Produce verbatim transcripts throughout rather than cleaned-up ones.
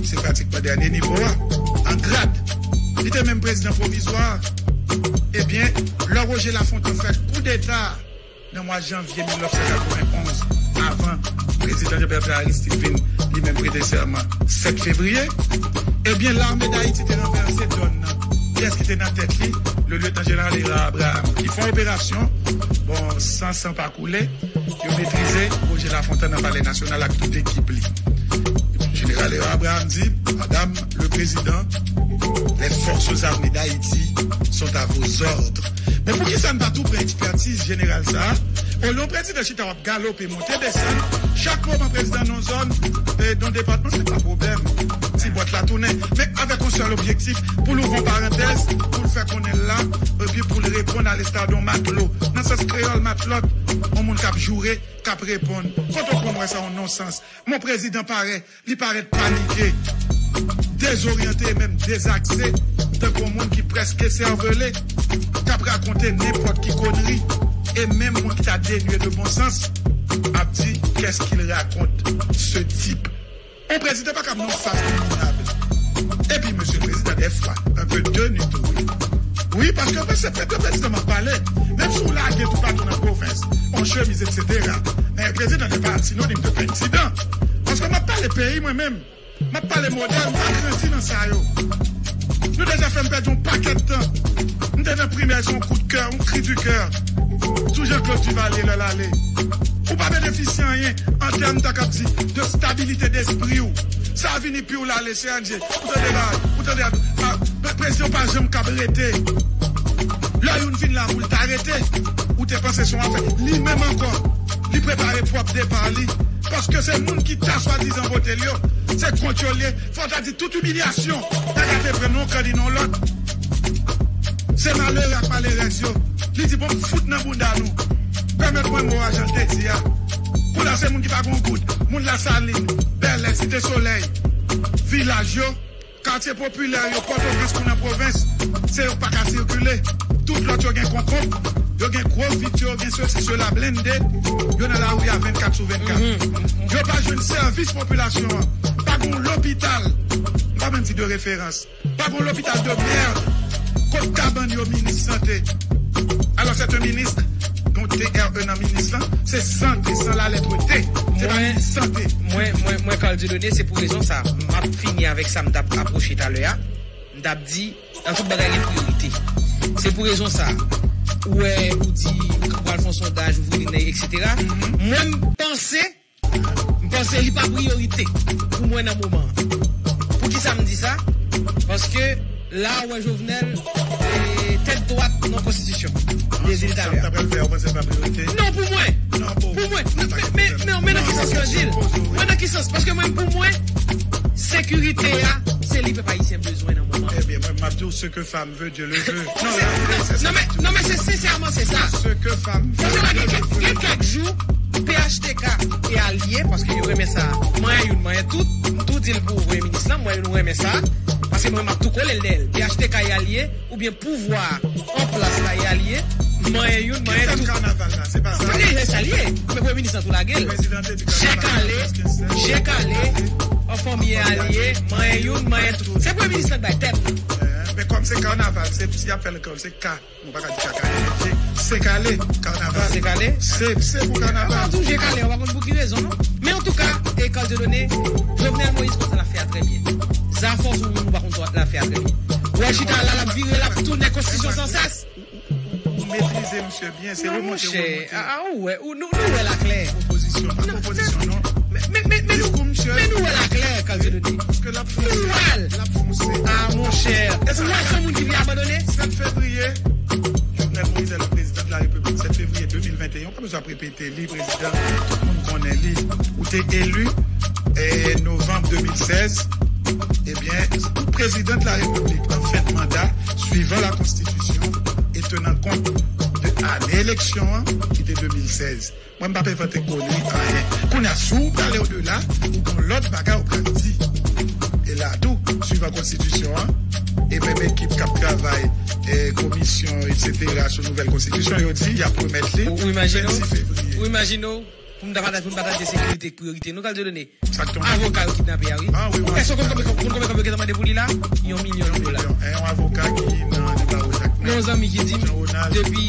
se pratikman dènye nivo a, an grad. Li te menm prezidan pwovizwa. Ebyen, lè Roger Lafontant fè koudeta nan mwa janvye mil nèf san katrevenn onz, avan prezidan Jean-Bertrand Aristide vin li menm prete sèman sèt fevriye, ebyen, Lame d Ayiti te ranvèse dòn nan. Kiyès ki te nan tèt li? Le Lieutenant Général Hérard Abraham, ki fè yon operasyon, bon, san san pa koule, yo metrize Roger Lafontant nan Palè Nasyonal ak tout ekip li. Jeneral Hérard Abraham di, Madame le Président, les forces armées d'Haïti sont à vos ordres. Men poukisa n pa tou pran ekspètiz jeneral sa a? Olye yon prezidan chita w ap galope, monte, desann, chak moman prezidan nan zòn, eh, nan depatman, se pa pwoblèm. Ti bwat la tounen. Men avèk yon sèl objektif, pou l ouvri yon parantèz, pou l fè konnen l la, epi pou l reponn alesta de yon matlo. Nan sans kreyòl, matlòt, yon moun k ap joure, k ap reponn. Kote w konn wè sa, yon nonsans? Mon prezidan parèt, li parèt panike, dezoryante e menm dezakse, tankou yon moun ki prèske sèvele, k ap rakonte nenpòt ki konri, e menm moun ki ta denye de bon sans ap di, qu'est-ce qu'il raconte, ce type? Yon prezidan pa kab nan fas minab. Epi, mesye prezidan, dèfwa, un peu de nuit, wi. Wi, paske mwen se de prezidan m ap pale. Menm si w lage toupatou nan pwovens, yon chemiz, etsetera. Men prezidan n'est pas synonyme de prezidan. Paske m ap pale peyi mwen menm. M ap pale modèl, m pa grandi nan sa yo. Nou deja fè m pèdi yon pakèt tan. M te nan primè, se yon kout kè, yon kri di kè. Sou Jean Claude Duvalier lè l ale. Ou pa benefisye anyen an tèm, ta kab di, de stabilite despri w. Sa vini pi w l ale, se Andye. Ou tande bagay, ou tande a, a, prezidan pa janm kab rete. Lè youn vin la pou l ta rete, ou te panse se yon afè. Li menm ankò, li prepare pwòp depa li. Paske se moun ki ta swadizan vote l yo, se kont yo l ye. Fò w ta di tout imilyasyon, nèg la te pran nan yon kan li nan yon lòt. Se malere ak malerèz yo. Li di, bon, m fout nan bounda nou. Pèmèt mwen mo a jan l te di a. Kounye a se moun ki pa gen yon goud. Moun Lasalin, Bèlè, Site Solèy, vilaj yo, katye popilè yo, Pòtoprens kou nan pwovens, se yo k pa ka sikile. Tout lòt yo gen konkonb, yo gen gwo vit yo, yo gen sesi, sela, blende, yo nan lari a vennkat sou vennkat. Yo pa jwenn sèvis popilasyon an. Pa gen yon lopital, m pa menm di de referans. Pa gen yon lopital de merde. Kot kabann yo, minis sante? Alors, c'est un ministre, gen T R E nan minis lan, se sante, san la lettre T. Se pa minis sante. Mwen, mwen, mwen, Carl Dieudonné, se pou rezon sa. M ap fini avèk sa m t ap apwoche talè a. M t ap di, nan tout bagay gen priyorite. Se pou rezon sa. Ou wè, ou di, ou pral fè yon sondaj, ou vin, etsetera. Mwen, m panse, m panse li pa priyorite pou mwen nan moman an. Poukisa m di sa? Paske la, ou wè Jovenel, e, tèt dwat nan konstitisyon. Dezi talè. Sa m ta pral fè, ou panse l pa priyorite? Non, pou mwen. Non, pou mwen. Men, men, men, non, men nan ki sans ke m di l? Mwen nan ki sans? Paske mwen, pou mwen, sekirite a, se li pèp ayisyen bezwen nan moman an. Ebyen, mwen, m ap di w, ce que femme veut, Dieu le veut. Non, non, non, men, non, men se sensèman, se sa. Ce que femme veut, Dieu le veut. Gen kèk jou, P H T K e alye, paske yo renmen sa. Manyen youn, manyen tout. M tou di l pou premye minis lan, manyen youn, renmen sa. Paske mwen, m ap tou kole l dèyè l. P H T K e alye, oubyen pouvwa an plas la e alye, manyen youn, manyen tout. Ki tèm kanaval la, se pa sa? Se sa l ye. Men premye minis lan tou lage l. Je kale, je kale, an fanmi alye, manyen youn, manyen tout. Se premye minis lan k bay tèm. Eh, men kòm se kanaval, se, si y ap fè l kòm se ka. Nou pa ka di kaka, se kale, kanaval. Se kale? Se, se pou kanaval. Ou pa di je kale, ou pa konn pou ki rezon, non? Men antouka, e Carl Dieudonné, Jovenel Moïse konn sa l ap fè a trè byen. Zafè w sou moun ou pa konn sa l ap fè a trè byen. Ou wè chita la, l ap vire, l ap tounen konstitisyon san sès. Ou, ou, ou, ou metrize misye byen, se remonte ou remonte. A, a, ou wè, ou, nou, nou wè l aklè. Opozisyon, pa opozisyon, non. Men, men, men, men nou, men nou wè l aklè, Carl Dieudonné. Paske l ap fonse. Nou wè l. L ap fonse. A, monchè. Ou wè se yon moun ki vle abandone? Sèt fevriye, Jovenel Moïse est le président de la République, sèt fevriye de mil venteyen, pa bezwen ap repete li, prezidan, tout moun konnen li. Ou te eli, eh, novanm de mil sèz. Ebyen, ou prezidan de la Repiblik an fen de manda, suivant la Constitution, et tenant compte de ane eleksyon an, ki te de mil sèz. Mwen, m p ap envante konri, anyen. Kounye a, si w prale odela, ou gen lòt bagay ou pral di. E la tou, swivan konstitisyon an, e menm ekip k ap travay, e komisyon, etsetera, sou nouvèl konstitisyon, yo di y ap remèt li vennsis fevriye. Ou, ou imajine w, ou imajine w, Pou n ta pataje, pou n pataje sekirite, priyorite nou, Carl Dieudonné. Avoka yo kidnape a, wi. Èske w konn konbyen, konn konbyen kòb yo gentan mande pou li la? Yon milyon dola. Yon avoka ki nan, nan baro Jakmèl. Gen yon zanmi ki di m, depi,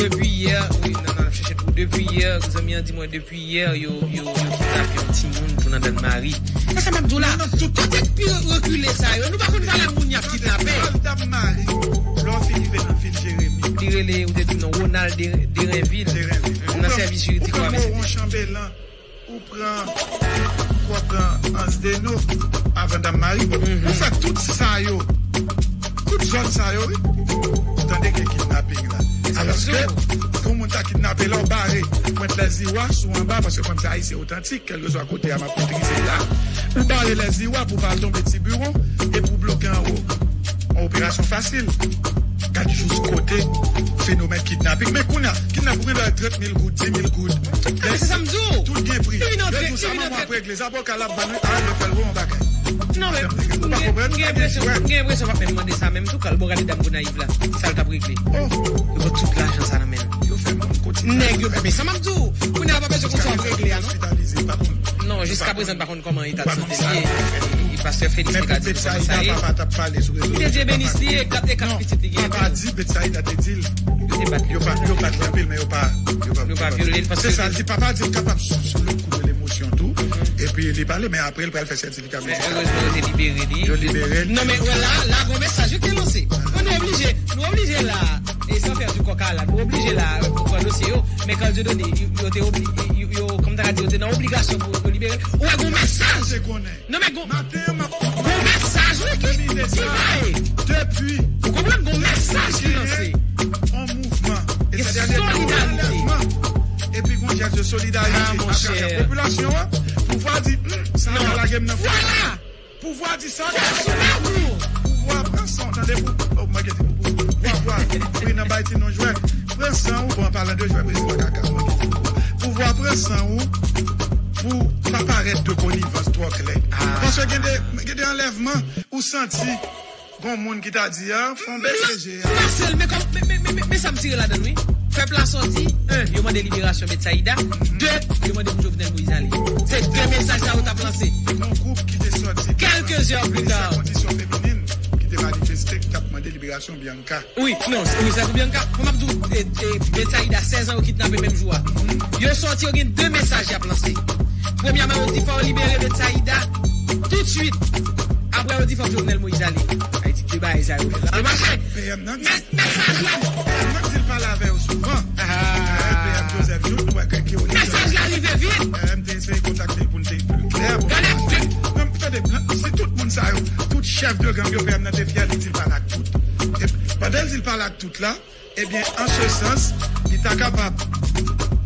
depi yè, wi, nan, nan, ap chèche pou, depi yè, zanmi an di mwen, depi yè, yo, yo, yo kidnape yon timoun pou nan Dannmari. Se sa m ap di w la. Kote k pi rekile sa yo? Nou pa konn valè moun y ap kidnape. Dannmari, lè w fin rive nan vil Jeremi. Li rele, ou te di m non, Ronald Derenvil. Nan sèvis jiridik yo. Ou pran Moron Chanbelan, ou pran, ou pran Anse des Naux, avan Dannmari. Bon, ou fè tout sa yo, tout zòn sa yo, wi. Ou tande gen kidnaping la. Alòske, yon moun ta kidnape la, ou bare Pwent Lèziwa sou anba, paske kòm se Ayisyen otantik, kèlkeswa kote a m ap metrize la, ou bare Lèziwa pou pa al tonbe Tibiwon, epi ou bloke anwo. Yon operasyon fasil. Gad jous kote fenomèn kidnaping. Men kounye a, kidnap ou gen dwa trant mil goud, di mil goud. Tout gen pri. Yo di w sa manman ap regle. Zaboka l ap vann wi. A, yo fè l wè yon bagay. Non, men, m gen, m gen enpresyon, m gen enpresyon w ap menm mande sa menm tou, Carl. Bon, gade dam Gonayiv la, sa l t ap regle. Yo pran tout lajan sa nan men l. Yo fè moun kontinye. Nèg yo, men sa m ap di w, kounye a pa bezwen konn sa w ap regle a, non? Non, jiska prezan, m pa konn kòman eta de sante l ye. Pastè Felix te ka di nou kòman sa ye. Li te di e Benis li ye, kat, e kat pitit li genyen. Papa di Betsaida te di l. Yo te bat li. Yo pa, yo bat li anpil, men yo pa, yo pa, yo pa vyole l, paske se sa l di. Papa di l kapab sou, sou le kou de lemosyon tou. Epi li pale, men apre l pral fè sètifika medikal. Men erezman, yo te libere li. Yo libere l. Non, men wè la, la gon mesaj wi ki te lanse. Bon, nou oblije, nou oblije la, e san fè di kòk a la, nou oblije la, pou pran dosye yo. Men Carl Dieudonné, yo, yo te obli-, yo, yo, kòm ta ka di, yo te nan obligasyon pou yo libere l. Ou wè gon mesaj. Se konnen. Non, men gon, maten an, m ap gon mesaj, wi, ki, ki bay. Depi, ou konprann, gon mesaj ki lanse. On mouvman. E se dènye tan, on anlèvman. Epi gon jès de solidarite atravè popilasyon an. Pouvwa di, hmm, sa ka lage m nan fè. Pouvwa di sa ka lage m nan fè. Pouvwa pran san w, tande, pou, oh, mwen gen ti poupou. Pouvwa, pouvwa, wi, nan bay ti non jwè. Pran san w, bon, an palan de jwè, prezidan kaka, mwen gen ti poupou. Pouvwa pran san w, pou pa parèt de konivans twò klè. Paske gen de, gen de anlèvman, ou santi, gon moun ki ta di, a, fè on bese je a. Pase l, men kòm, men, men, men, men, men sa m tire ladan l, wi. Pèp la sòti, en, yo mande liberasyon Betsaida. De, yo mande pou Jovenel Moïse ale. Se de mesaj sa yo t ap lanse. Gon gwoup ki te sòti. Quelques heures plus tard. Kondisyon feminin ki te manifeste, ki t ap mande liberasyon Bianca. Wi, non, wi, se pou Bianca. Mwen, m ap di w, e, e, Betsaida, sèz an, yo kidnape menm jou a. Yo sòti, yo gen de mesaj y ap lanse. Premyèman, yo di fò yo libere Betsaida tout suit. Apre, yo di fòk Jovenel Moïse ale. Sa vle di de bagay sa yo. Yo mache. P M nan di, mesaj la, P M nan di l pale avè yo souvan. P M Joseph Jouthe, nou wè ke ki yo. Mesaj la rive vit. M te eseye kontakte l pou n te pli klè. Gade, non, tande, si tout moun sa yo, tout chèf de gang yo, P M nan te fyè, li di l pale ak tout. E pandan l di l pale ak tout la, ebyen, an se sans, li ta kapab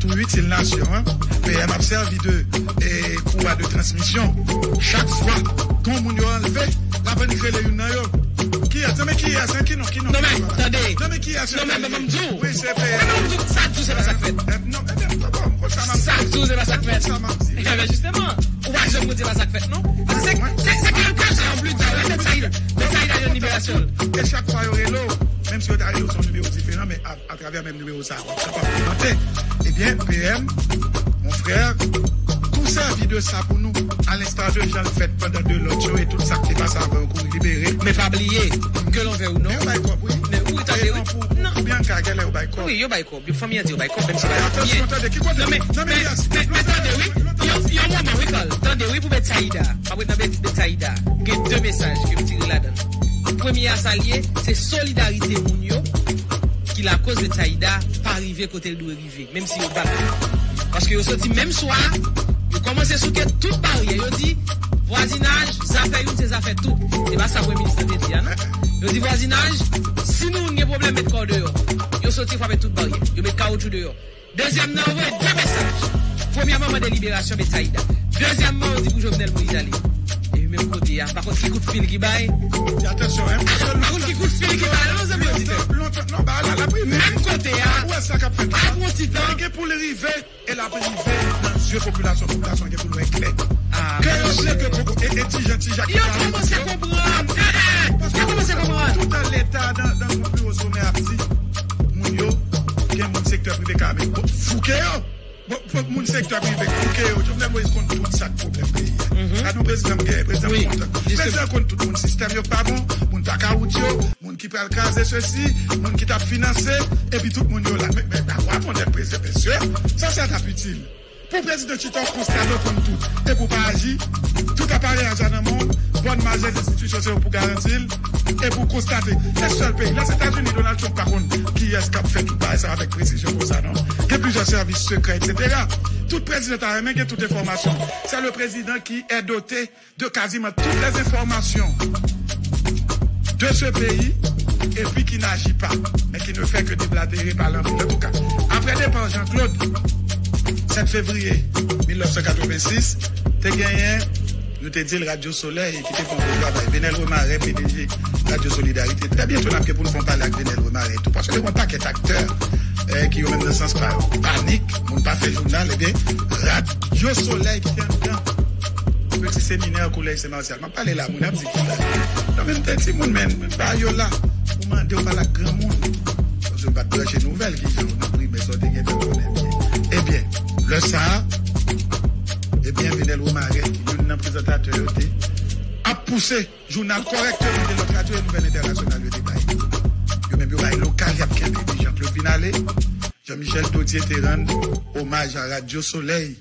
tou itil nasyon an. P M ap sèvi de, e, kou a de transmisyon. Chak fwa gon moun yo anlve, l ap annik rele youn nan yo. Kiyès? Non, men kiyès, en? Ki non, ki non? Non, men, tande. Non, men kiyès? Non, men, men, men, m di w. Wi, se P M. Men, men, m di w, sa k di w, se pa sa k fèt. Non, men, men, bon, bon, sa m ap di. Sa k di w, se pa sa k fèt. Sa m ap di. Ebyen, jisteman, ou pa janm konn se pa sa k fèt, non? Paske se, se, se kèlke jan, an plis, sa, men sa, men sa, li jwenn liberasyon l. E chak fwa yo rele w, menm si yo ta rele w, se yon nimewo diferan, men a, atravè menm nimewo sa a, w ap kapab komante. Ebyen, P M, mon frè, tou sèvi de sa pou nou, à l'instar de jan l fèt pandan de lòt yo e tout sa k te pase avan yo kouri libere. Men pa bliye, que l'on veuille ou non. Men yo bay kòb, wi. Men wi, tande, wi. Pou, pou, pou Bianca, genlè yo bay kòb. Wi, yo bay kòb. Fanmi an di yo bay kòb, menm si yo bay kòb. Atansyon, tande, ki kote? Non, men, non, men, men, men, tande, wi. Yon, yon moman, wi, Carl. Tande, wi, pou Betsaida. M ap ret nan Bet-, Betsaida. Gen de mesaj ke m tire ladan l. Premye a, sa l ye, se solidarite moun yo ki lakoz Betsaida pa rive kote l dwe rive, menm si yo bat li. Paske yo soti menm swa, yo kòmanse souke tout baryè. Yo di, vwazinaj, zafè youn se zafè tout. Se pa sa premye minis lan te di a, non? Yo di, vwazinaj, si nou youn gen pwoblèm, met kò w deyò. Yo soti frape tout baryè. Yo met kawotchou deyò. Dezyèm nan, yo voye de mesaj. Premyèman, mande liberasyon Betsaida. Dezyèmman, yo di pou Jovenel Moïse ale. Epi menm kote a, pa kont ki kout fil ki bay. Atansyon, en. Pa kont ki kout fil ki bay, non, zanmi oditè. Lontan, lontan, non, ba la, la prive. Menm kote a. Ou wè sa k ap fèt la? Ap yon ti tan. Li gen pou l rive, e l ap rive nan zye popilasyon, popilasyon gen pou l wè klè. Ke yo vle ke poko, e, e ti jan, ti jan ki yo kòmanse konprann. Eh, eh, yo kòmanse konprann. Tout an leta, dan, dan yon pi wo somè ap di, moun yo, gen moun sektè prive ka fouke yo. Bon, bon, moun sektè Yo, Jovenel Moïse konn tout sa k pwoblèm peyi a. Gade yon prezidan m genyen, prezidan m kontan. Prezidan konn tout moun sistèm yo k pa bon, moun blakawout yo, moun ki pral kraze sesi, moun ki t ap finanse, epi tout moun yo la. Men, men, men, w ap yon lèt prezidan, mesye, sa, sa t ap itil. Pou prezidan chita w konstate w konn tout, epi w pa aji, tout aparèyaj la nan men w, bòn majorite enstitisyon se yo pou garanti l, epi w konstate, se sèl peyi, Lèzetazini, Donald Trump pa konn kiyès k ap fè tout bagay sa avèk presizyon konsa, non. Gen plizyè sèvis sekrè, etsetera. Tout prezidan ta renmen gen tout enfòmasyon. C'est le président qui est doté de quasiment toutes les informations de ce pays et puis qui n'agit pas, mais qui ne fait que déblatérer, parler en tout cas. Après départ Jean-Claude, sept février mille neuf cent quatre-vingt-six, te genyen, nou te di l Radyo Solèy ki te fè yon bon travay. Venel Remarais, P D G Radyo Solidarité. Trè byento n ap gen pou n fè yon pale ak Venel Remarais tou, paske te gen yon pakèt aktè, eh, ki yo menm nan sans pa yo panik, moun pa fè jounal, ebyen, Radyo Solèy ki te anndan. Peti seminè kolèj Sen Masyal. M ap pale la, moun ap di ki la. Non, men m te timoun, men, men ba yo la. Ou mande, ou pale ak granmoun. Paske m pa t branche nouvèl, ki jan nan primè sa w te gentan konnen byen. Ebyen, lè sa a, ebyen, Venel Remarais, youn nan prezantatè yo te ap pouse jounal kòrèkteman de lòt radyo e nouvèl entènasyonal yo te bay. Yo menm yo bay lokal, y ap kenbe. Epi Jean-Claude vin ale, Jean-Michel Dodier te rann omaj a Radyo Solèy.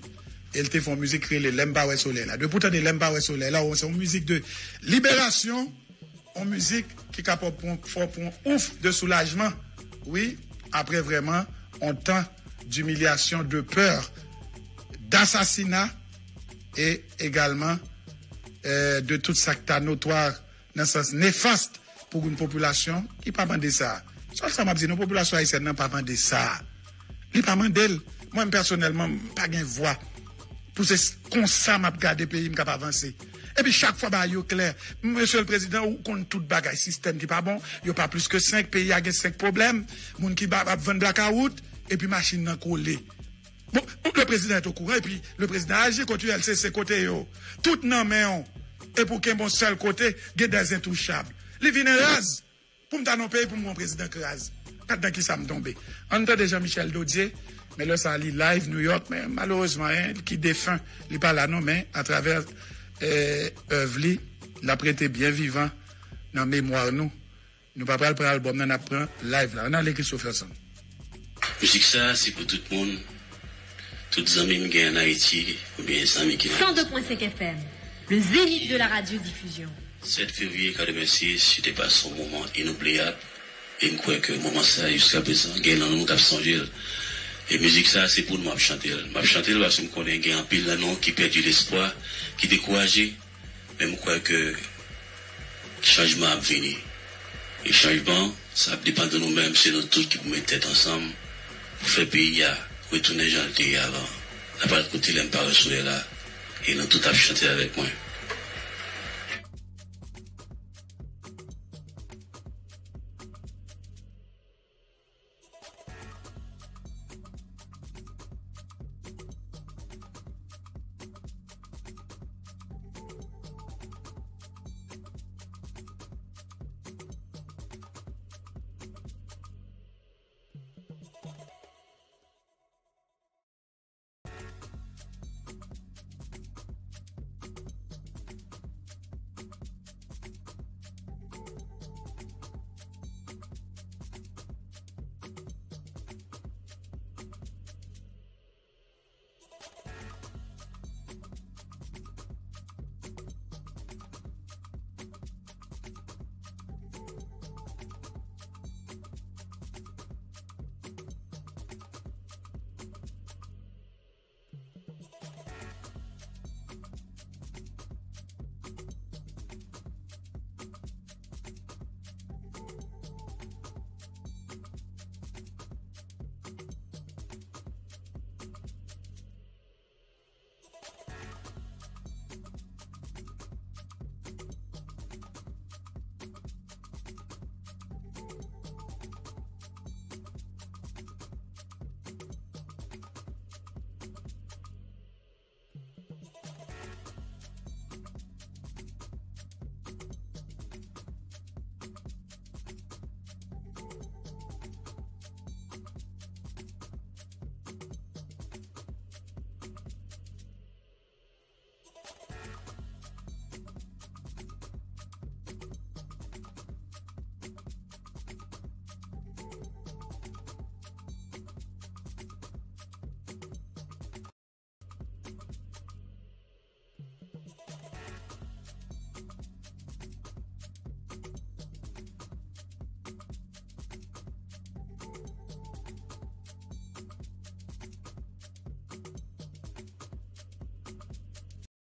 E l te fè yon mizik ki rele Lè m pa wè solèy la. Depi w tande Lè m pa wè solèy la, se yon mizik de liberasyon, yon mizik ki kapab pran, fè w pran ouf de soulajman. Wi, apre vrèman yon tan d'imilyasyon, de pè, d'asasina e egalman, eh, de tout sa k ta notwa nan sans nefast pou yon popilasyon ki pa mande sa. Sèl sa m ap di nou, popilasyon ayisyèn nan pa mande sa. Li pa mande l. Mwen, pèsonèlman, m pa gen vwa pou se s-, konsa m ap gade peyi m k ap avanse. Epi chak fwa bagay yo klè. Mesye le prezidan, ou konn tout bagay, sistèm ki pa bon, yo pa plis ke senk, peyi a gen senk pwoblèm, moun ki ba-, ap vann blakawout, epi machin nan kole. Bon, le prezidan est au courant, epi le prezidan aji, kot U L C C, kote yo? Tout nan men w. Epi w kenbe yon sèl kote, gen des intouchables. Li vin raz. Pou m ta nan yon peyi, pou m gen yon prezidan k raz. Gad nan kisa m tonbe. Ann tande Jean-Michel Dodier, men lè sa a li live New York, men malerezman, en, ki defen, li pa la non, men atravè, eh, èv li, l ap rete byen vivan nan memwa nou. Nou pa pral pran albòm nan, n ap pran live la. Ann ale Christopherson. Mizik sa a, se pou tout moun, tout zanmi m gen ann Ayiti, oubyen zanmi ki nan... Cent deux point cinq F M, le zénith de la radiodiffusion. Sèt fevriye katrevensis, se te pase yon moman inoubliyab, e m kwè ke moman sa a, jiska prezan, gen nan nou k ap sonje l. E mizik sa a, se pou nou m ap chante l. M ap chante l paske m konnen gen anpil nan nou ki pèdi lespwa, ki dekouraje, men m kwè ke chanjman ap vini. E chanjman, sa ap depann de nou menm, se nou tout ki pou met tèt ansanm pou fè peyi a retounen jan l te ye avan. N ap al koute Lè m pa wè solèy la, e nou tout ap chante avèk mwen.